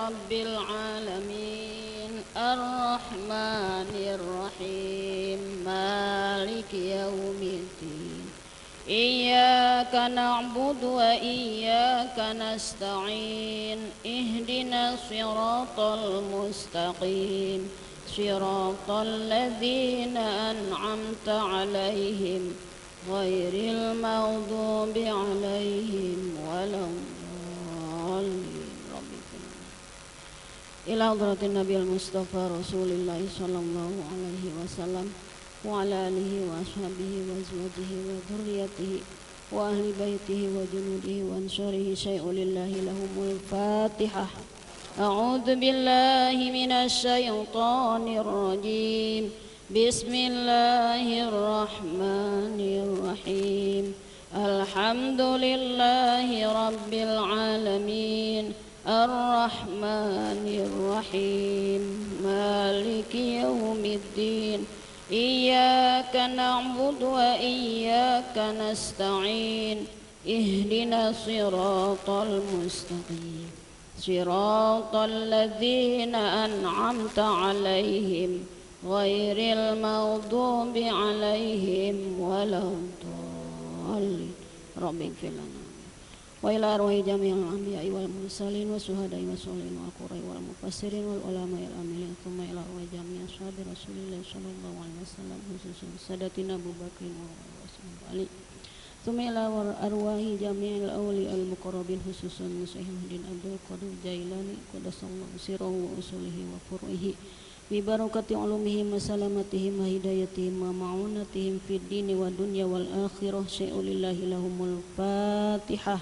رب العالمين الرحمن الرحيم مالك يوم الدين إياك نعبد وإياك نستعين اهدنا الصراط المستقيم صراط الذين أنعمت عليهم غير المغضوب عليهم ولا الضالين. إلى حضرة النبي المصطفى رسول الله صلى الله عليه وسلم وعلى آله وأصحابه وأزواجه وذريته وأهل بيته وجنوده وأنصاره شيء لله لهم الفاتحة. أعوذ بالله من الشيطان الرجيم. بسم الله الرحمن الرحيم. الحمد لله رب العالمين الرحمن الرحيم مالك يوم الدين إياك نعبد وإياك نستعين اهدنا الصراط المستقيم صراط الذين أنعمت عليهم غير المغضوب عليهم ولا الضالين. رب اغفر لنا وإلى أرواح جميع الأنبياء والمرسلين والشهداء والصالحين والقراء والمفسرين والعلماء العاملين ثم إلى أرواح جميع أصحاب رسول الله صلى الله عليه وسلم خصوصا سادتنا أبو بكر وعلي ثم إلى أرواح جميع الأولياء المقربين خصوصا شيخ الدين عبد القادر الجيلاني قدس الله سره وأصوله وفروعه ببركة علومهم وسلامتهم وهدايتهم ومعونتهم في الدين والدنيا والآخرة شيء لله لهم الفاتحة.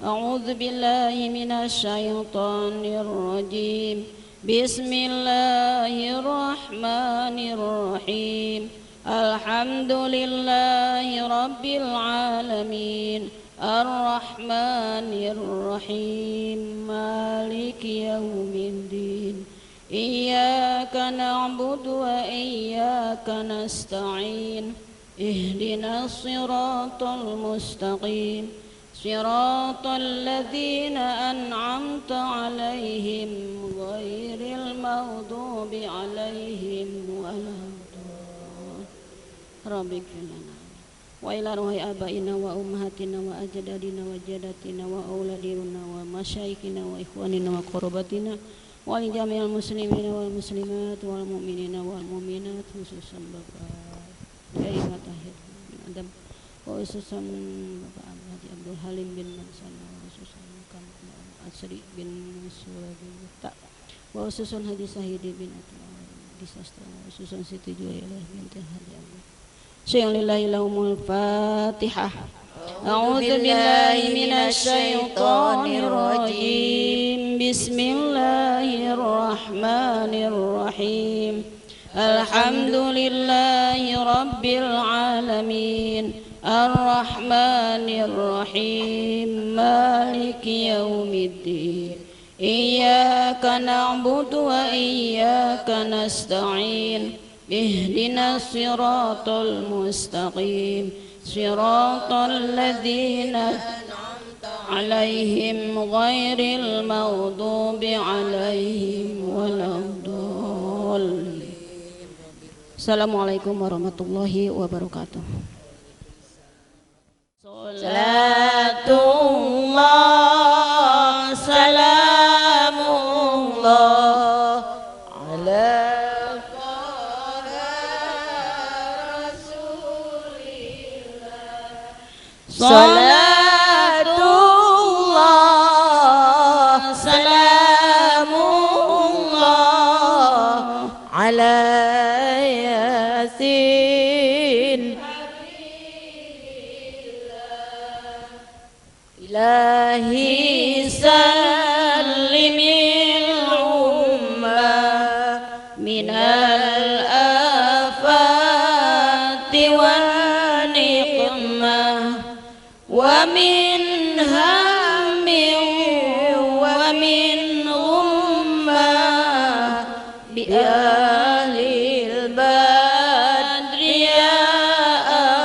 أعوذ بالله من الشيطان الرجيم. بسم الله الرحمن الرحيم. الحمد لله رب العالمين الرحمن الرحيم مالك يوم الدين إياك نعبد وإياك نستعين اهدنا الصراط المستقيم صراط الذين أنعمت عليهم غير المغضوب عليهم ولا الضالين. رب اغفر لنا وإلى أرواح آبائنا وأمهاتنا وأجدادنا وجداتنا وأولادنا ومشايخنا وإخواننا وقرباتنا ولجميع المسلمين والمسلمات والمؤمنين والمؤمنات خصوصا Bapak Kiai Tahir bin Adam khususan Bapak Haji Abdul Halim bin Mansana khususan Kang Asri bin Surabaya khususan Haji Sahidi bin Disastra khususan Siti Juwailah binti Haji Abdul Syai'un lillahi lahumul Fatihah. أعوذ بالله من الشيطان الرجيم. بسم الله الرحمن الرحيم. الحمد لله رب العالمين الرحمن الرحيم مالك يوم الدين إياك نعبد وإياك نستعين اهدنا الصراط المستقيم صراط الذين أنعمت عليهم غير المغضوب عليهم ولا الضالين. Assalamualaikum warahmatullahi wabarakatuh. Salatullah salamullah ala Salatullah salamullah ala Yasin Ilahi sallimil ummah minal afati wan niqmah wa min hammin wa min ghummah bi ahlil badri ya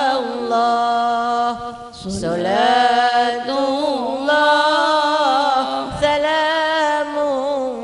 Allah. Salatullah salamullah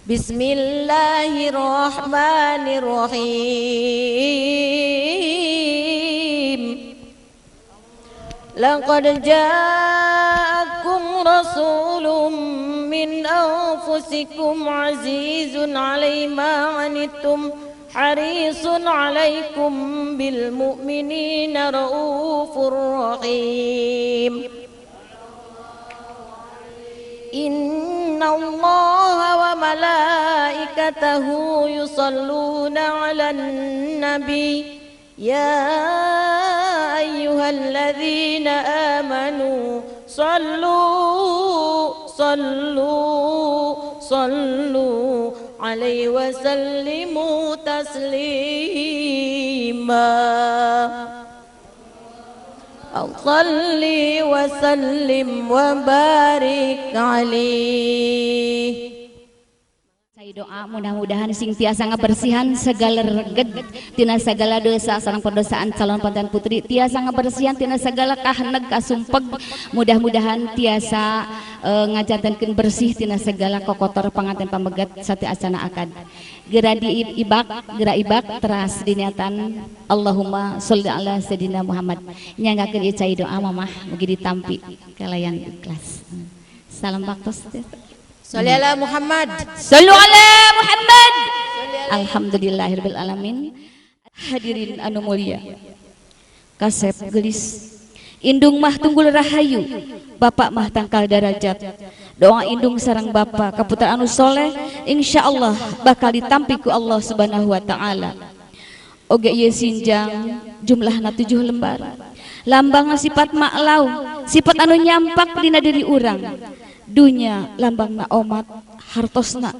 Bismillahirrahmanirrahim. Laqad ja'akum rasulun min anfusikum azizun 'alaihi ma 'anittum harisun 'alaikum bil mu'minina raufur rahim. Inna Allaha wa malaikatahu yusalluna 'alan nabi ya ayyuhalladzina amanu sallu sallu sallu alaihi wa sallimu taslima. Salli wa sallim wa barik alaihi. Doa mudah-mudahan sing tiasa ngabersihan segala reged tina segala dosa sareng perdosaan calon panten putri, tiasa ngabersihan tina segala kahneg kasumpeg, mudah-mudahan tiasa ngajantenkeun bersih tina segala kokotor panganten pamegat sati acana akad. Gera diibak, gera ibak teras diniatan Allahumma sholli ala sayyidina Muhammad. Nyanggakeun ieu cai doa mamah mugi ditampi kalayan ikhlas. Salam baktos. Sholli ala Muhammad. Shollu ala Muhammad. Alhamdulillahirabbil alamin. Hadirin anu mulia, kasep gelis, indung mah tunggul rahayu, bapak mah tangkal darajat. Doa indung sareng bapak kaputra anu soleh, insyaallah bakal ditampi ku Allah Subhanahu wa taala. Oge ieu sinjang jumlahna 7 lembar. Lambang sifat maklau, sifat anu nyampak dina diri urang. Dunya lambangna omat hartosna,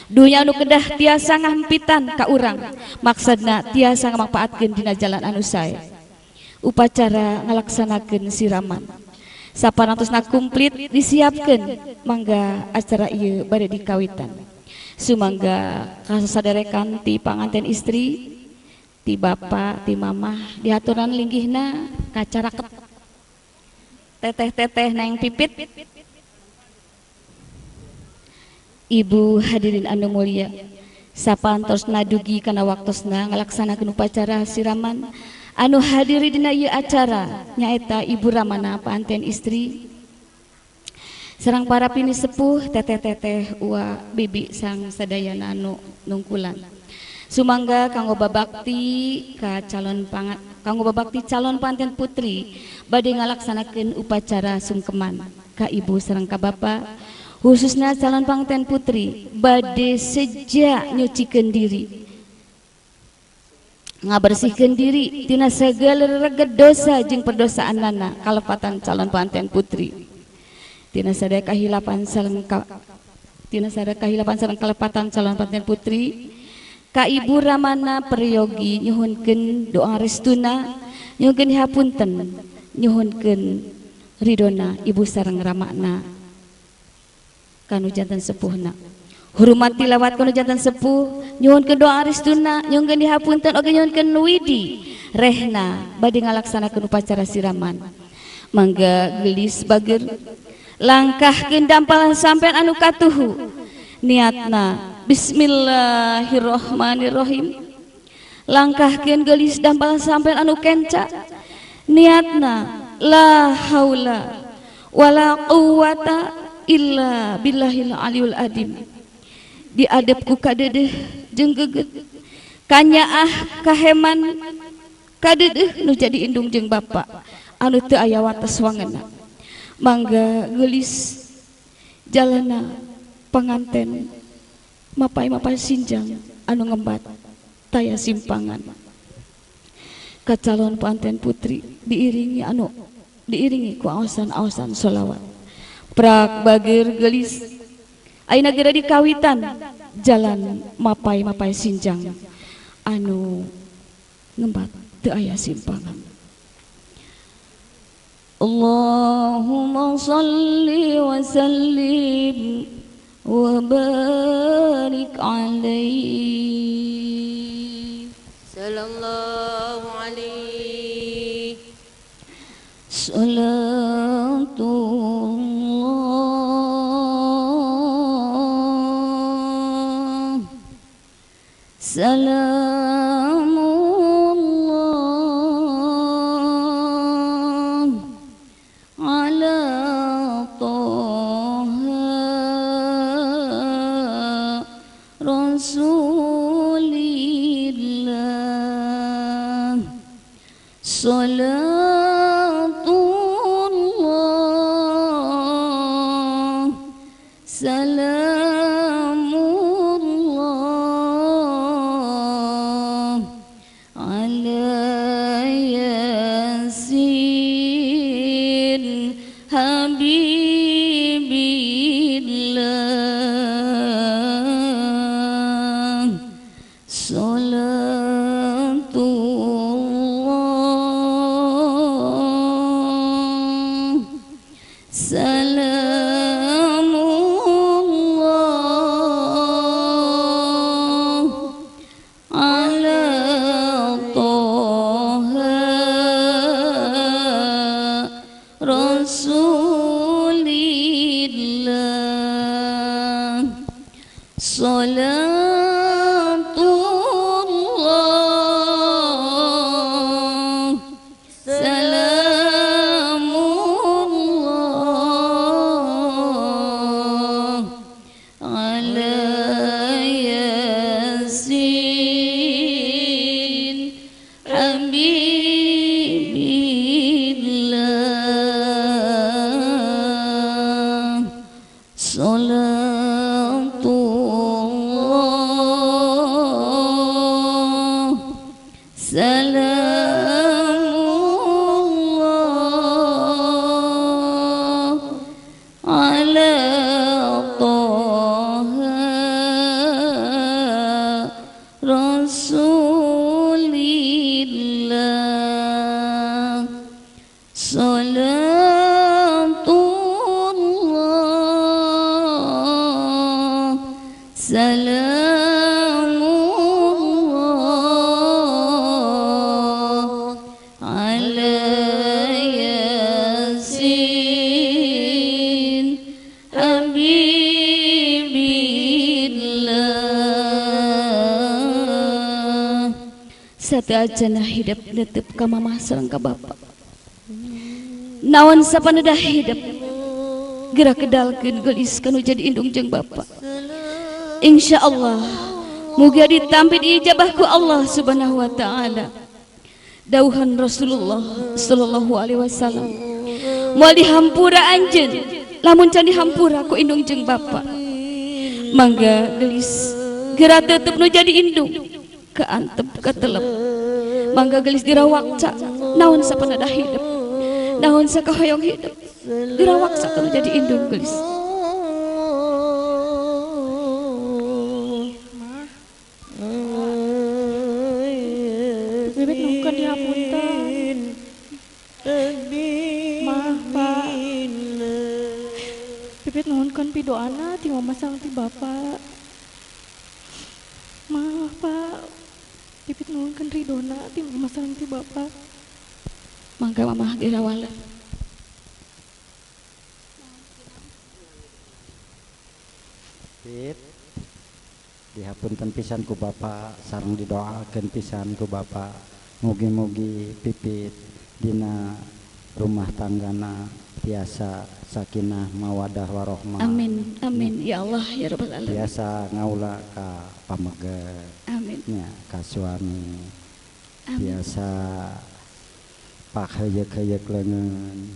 dunya anu kedah tiasa ngampitan ka urang, maksadna tiasa ngamangpaatkeun dina jalan anu sae. Upacara ngalaksanakeun siraman saparantosna komplit disiapkeun, mangga acara ieu bade dikawitan. Sumangga kasadarekan ti panganten istri, ti bapa, ti mamah dihaturan linggihna kacaraket teteh-teteh neng pipit. Ibu hadirin anu mulia, sapantosna dugi kana waktosna ngalaksanakeun upacara siraman. Anu hadiri dina ieu acara nyaeta Ibu Ramana panten istri sareng para pini sepuh, teteh-teteh, ua, bibi sang sadayana anu nungkulan. Sumangga kanggo babakti ka calon pangat, kanggo babakti calon panten putri bade ngalaksanakeun upacara sungkeman ka ibu sareng ka bapa, khususnya calon panganten putri bade seja nyucikeun diri, ngabersihkeun diri tina segala reget dosa jeung perdosaanana kalepatan calon panganten putri, tina sadaya kahilapan sareng tina sadaya kahilapan sareng kalepatan calon panganten putri. Ka Ibu Ramana peryogi nyuhunkeun doa restuna, nyuhunkeun hapunten, nyuhunkeun ridona ibu sareng ramakna kanu jantan sepuhna. Hormat tilawat kanu jantan sepuh, nyuhunkeun doa restuna, nyuhunkeun dihapunten oge nyuhunkeun widi rehna bade ngalaksanakeun upacara siraman. Mangga geulis bager langkahkeun dampalan sampean anu katuhu. Niatna bismillahirrahmanirrahim. Langkahkeun geulis dampalan sampean anu kenca. Niatna la haula wala quwata illa billahil aliyul adim. Diadep ku kadedeh jeung geget, kanyaah kaheman kadedeh nu jadi indung jeung bapa anu teu aya wates wangena. Mangga geulis jalana panganten mapai-mapai sinjang anu ngembat taya simpangan. Ka calon panten putri diiringi anu diiringi ku aosan-aosan sholawat. Prak bageur geulis ayeuna geura dikawitan jalan mapai-mapai sinjang anu ngembat teu aya simpangan. Allahumma shalli wa sallim wa barik alaihi. Sallallahu alaihi. Salatullah Salamullah ala Toha Rasulillah. Salatullah, salamullah ala Yasin Habibillah. Salatullah, salamullah ala Toha Rasulillah. Salatullah, salamullah ala Yasin Habibillah. Salatullah, salamullah ala Toha Rasulillah. Salatullah, salamullah ala Yasin Habibillah. Sateuacanna hidup netep ka mamah sareng ka bapa. Naon sapanedah hidup geura kedalkeun geulis kanu jadi indung jeung bapa. Insyaallah mugia ditampi diijabah ku Allah Subhanahu wa taala. Dauhan Rasulullah sallallahu alaihi wasallam, moal dihampura anjeun lamun can dihampura ku indung jeung bapa. Mangga geulis geura tetep nu jadi indung kaantep katelep. Mangga geulis dirawakca naon sapanedah hidup, naon sakahoyong hidup dirawakca kanu jadi indung geulis. Bibit nuhunkeun dihapunten. Mah, Pak. Bibit nuhunkeun pidoana ti mama sareng ti bapa. Mah, Pak. Bibit nuhunkeun ridona ti mama sareng ti bapa. Mangga mamah dirawala. Pit, dihapunten pisan ku bapa sareng didoakeun pisan ku bapa. Mugi-mugi pipit dina rumah tanggana tiasa sakinah mawadah warohmah. Amin amin ya Allah ya rabbal alamin. Tiasa ngaula ka pameget. Amin. Nya ka suami. Amin. Tiasa pakheyek-heyek leungeun,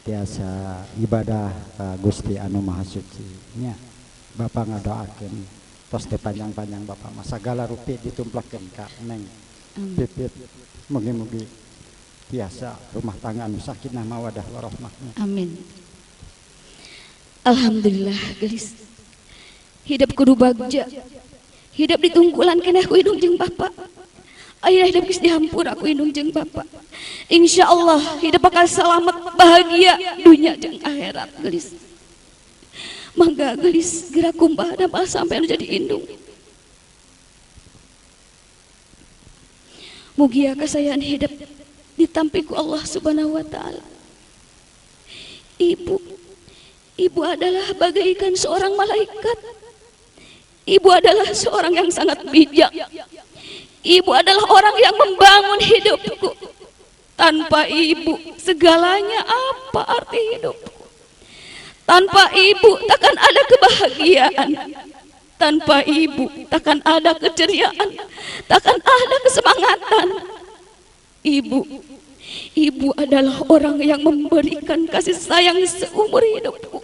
tiasa ibadah ka Gusti anu Maha Suci. Nya Bapak ngadoakeun tos teu panjang-panjang Bapak mah sagala rupi ditumplekeun ka Neng Pipit. Mugi-mugi tiasa rumah tangga anu sakinah mawadah warahmah. Amin. Alhamdulillah gelis. Hidup kudu bagja. Hidup ditunggulan keneh ku indung jeung bapa. Ayeuna hidup geus dihampura ku indung jeung bapa. Insyaallah hidup bakal selamat bahagia dunia jeung akhirat gelis. Mangga gelis geura kumbah dampal sampai anu jadi indung. Mugia kasayaan hidup ditampi ku Allah Subhanahu wa taala. Ibu, ibu adalah bagaikan seorang malaikat. Ibu adalah seorang yang sangat bijak. Ibu adalah orang yang membangun hidupku. Tanpa ibu, segalanya apa arti hidupku? Tanpa ibu takkan ada kebahagiaan. Tanpa ibu takkan ada keceriaan, takkan ada kesemangatan. Ibu, ibu adalah orang yang memberikan kasih sayang seumur hidupku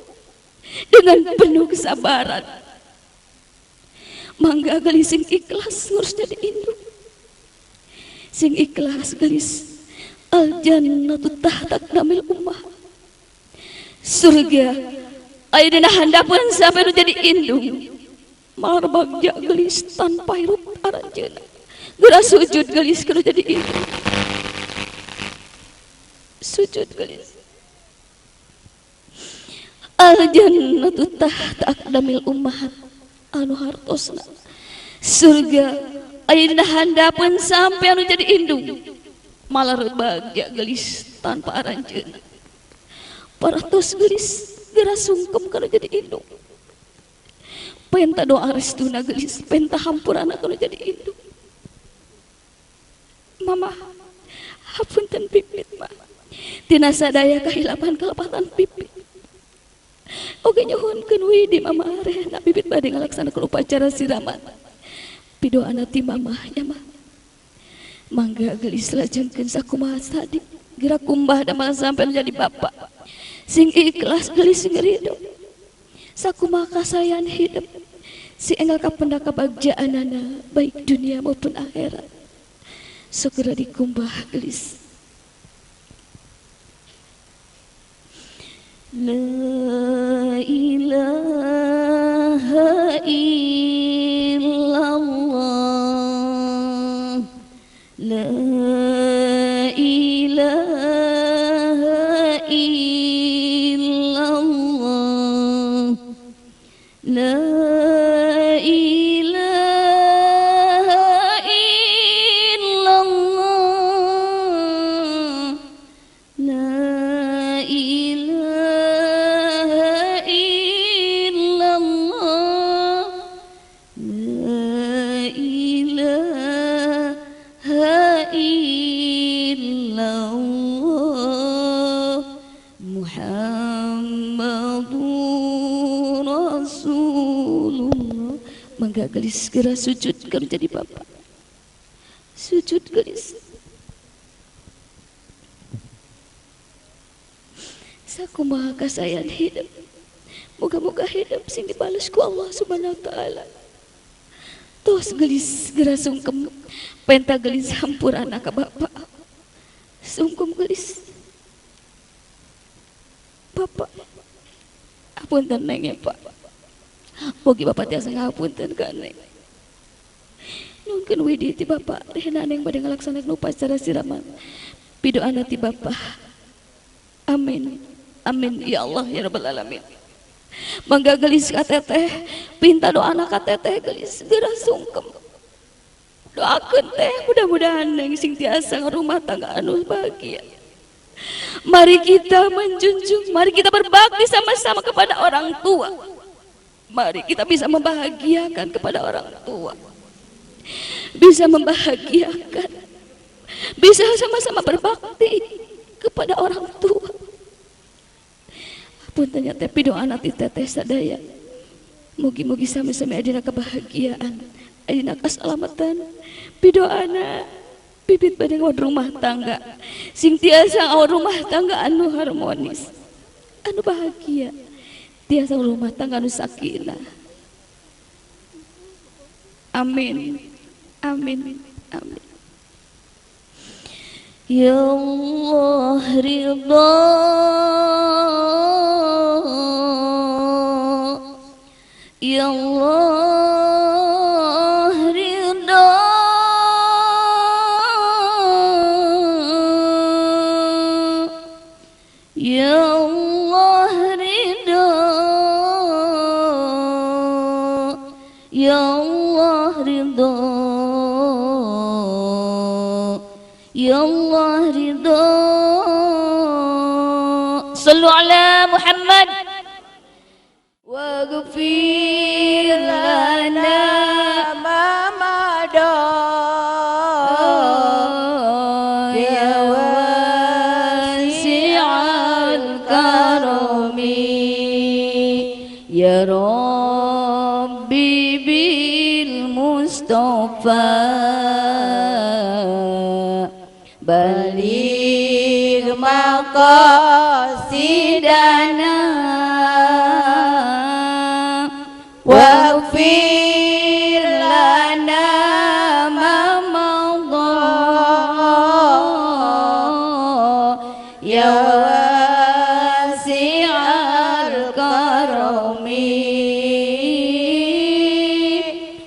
dengan penuh kesabaran. Mangga gelis sing ikhlas ngurus jadi induk. Sing ikhlas gelis. Al jannatu tahta aqdamil ummah. Surga aya dina handapeun sampai nu jadi indung. Malar bagja gelis tanpa hirup aranjeuna. Geura sujud gelis kudu jadi indung. Sujud gelis. Al jannatu tahta aqdamil ummahat anu hartosna. Surga aya dina handapeun sampai anu jadi indung. Malar bagja gelis tanpa aranjeuna. Paratos gelis geura sungkem kana jadi indung. Penta doa restuna gelis, penta hampurana kana jadi indung. Mama, hapunten pipit mah. Tina sadaya kahilapan kalepatan pipit. Oge nyuhunkeun widi mama arehna pipit bade ngalaksanakeun upacara siraman. Pidoana ti mamah nya mah. Mangga gelis lajengkeun sakumaha tadi. Geura kumbah damel sampai jadi bapak. Sing ikhlas gelis sing ridho. Sakumaha kasayan hidup. Si enggal kapenda kabagjaanana baik dunia maupun akhirat. Segera dikumbah gelis. La ilaha illallah. La ilaha illallah. La ilaha illallah. La ilaha illallah. La ilaha illallah. Muhammadur Rasulullah. Mangga gelis segera sujud kalau jadi bapak. Sujud gelis. Sakumaha kasayan hidup. Moga-moga hidup sing dibales ku Allah Subhanahu wa taala. Tos gelis segera sungkem. Penta gelis hampurana ka bapak. Sungkem gelis. Bapak, apunten neng ya Pak. Mugi bapak tiasa ngapunten ka neng. Nungkeun widi ti bapak rehna neng bade ngalaksanakeun upacara siraman. Pidoana ti bapak. Amin. Amin ya Allah ya rabbal alamin. Mangga gelis ka teteh, pinta doana ka teteh gelis geura sungkem. Doakeun teh mudah-mudahan neng sing tiasa rumah tangga anu bahagia. Mari kita menjunjung, mari kita berbakti sama-sama kepada orang tua. Mari kita bisa membahagiakan kepada orang tua. Bisa membahagiakan. Bisa sama-sama berbakti kepada orang tua. Punten nya teh pidoana ti teteh sadaya. Mugi-mugi sami-sami adina kebahagiaan, adina keselamatan. Pidoana pipit bade ngawad rumah tangga. Sing tiasa ngawad rumah tangga anu harmonis, anu bahagia. Tiasa rumah tangga anu sakinah. Amin. Amin. Amin. Ya Allah ridha. Ya Allah ridha. Ya Allah ridha. Ya Allah ridha. Ya Allah ridha. Sallu ala Muhammad. Waghfir lana ma madha ya wasi'al karami ya Rabbi bil Mustafa baligh maqasidana waghfir lana ma madha ya wasi'al karami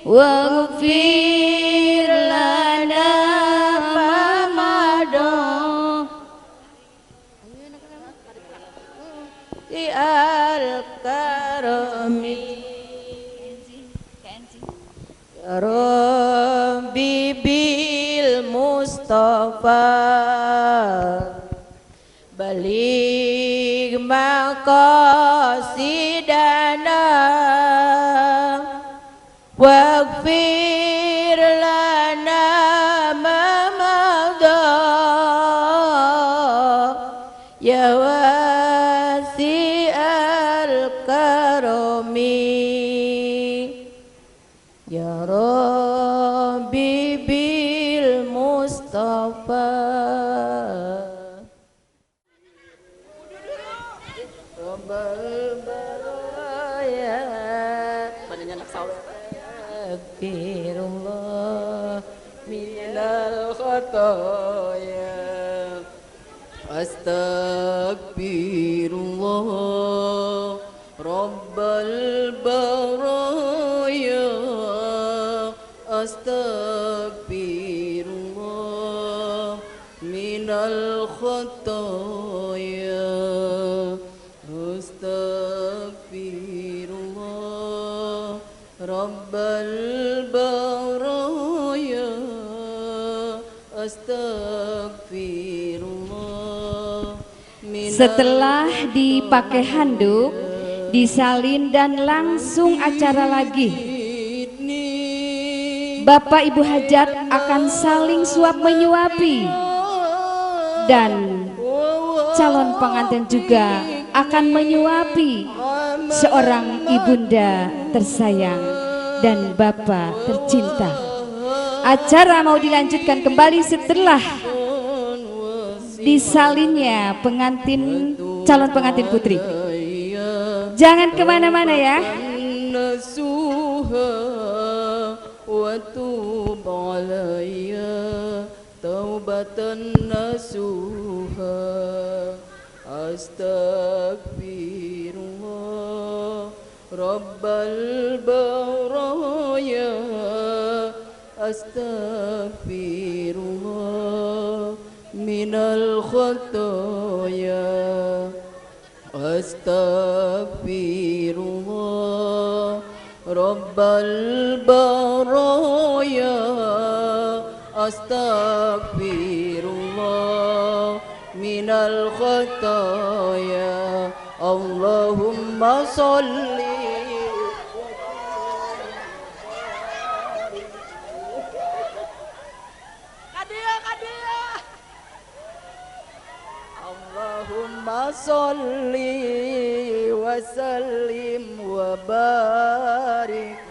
waghfir lana ma madha al karami Rabbi bil Mustafa baligh maqasidana waghfir lana ma madha ya wasi'al karami ya Rabbi bil Mustafa Rabbal baraya Astaghfirullah minal khataya Astaghfirullah Rabbal baraya Astaghfirullah minal khataya Astaghfirullah Rabbal baraya Astaghfirullah. Setelah dipakai handuk, disalin dan langsung acara lagi. Bapak Ibu hajat akan saling suap menyuapi dan calon pengantin juga akan menyuapi seorang ibunda tersayang dan bapak tercinta. Acara mau dilanjutkan kembali setelah disalinnya pengantin, calon pengantin putri. Jangan kemana-mana ya. وتوب علي توبة نصوحا أستغفر الله رب البرايا أستغفر الله من الخطايا أستغفر الله رب البرايا أستغفر الله من الخطايا اللهم صل اللهم صل وسلم وبارك